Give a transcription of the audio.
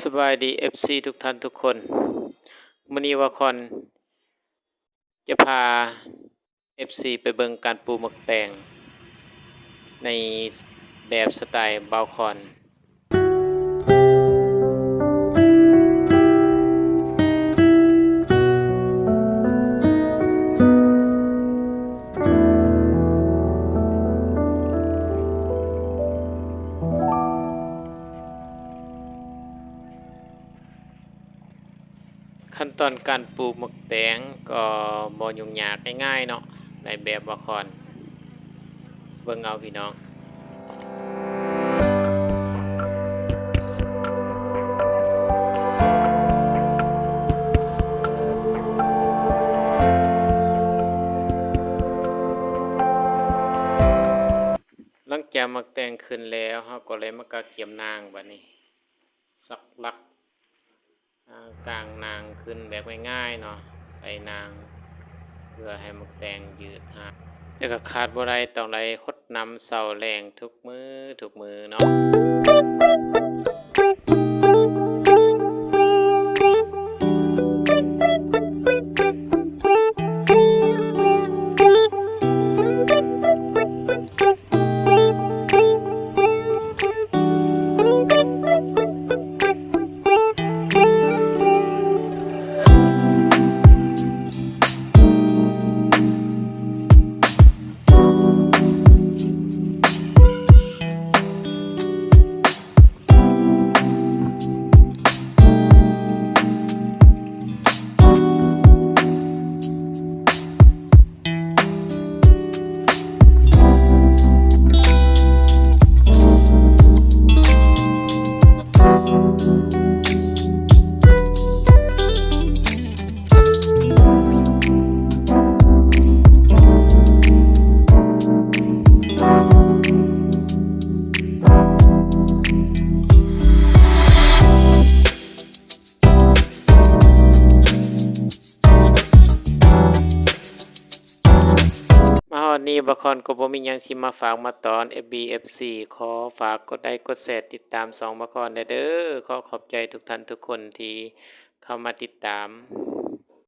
ສະບາຍດີ ເອັຟຊີ ທຸກທ່ານທຸກຄົນ. ມື້ນີ້ບ່າວຄອນຈະພາ ເອັຟຊີ ໄປເບິ່ງການປູກໝາກແຕງໃນແບບສະໄຕລ໌ບ່າວຄອນ. ຂັ້ນຕອນການປູກໝາກແຕງກໍບໍ່ຫຍຸ້ງຍາກ, ງ່າຍໆເນາະ, ໃນແບບບ່າວຄອນ. ເບິ່ງເອົາພີ່ນ້ອງ. ຫຼັງຈາກໝາກແຕງຂຶ້ນແລ້ວ, ເຮົາກໍເລີຍມາກະກຽມນາງບາດນີ້. ສັກຫຼັກ ອາ ກາງນາງຂຶ້ນແບບງ່າຍໆເນາະ, ໃສ່ນາງເພື່ອໃຫ້ໝາກແຕງຍືດຫາກ. ແຕ່ກໍຂາດບໍ່ໄດ້, ຕ້ອງໄດ້ຫົດນ້ຳເຊົ້າແລງທຸກມື້ ທຸກມື້ເນາະ. ມາຮອດນີ້ ບ່າວຄອນກໍບໍ່ມີຫຍັງຊິມາຝາກມາຕ້ອນ ເອັຟບີ ເອັຟຊີ ຂໍຝາກກົດໄລກົດແຊຕິດຕາມຊ່ອງບ່າວຄອນແດ່ເດີ. ຂໍຂອບໃຈທຸກທ່ານທຸກຄົນທີ່ເຂົ້າມາຕິດຕາມ.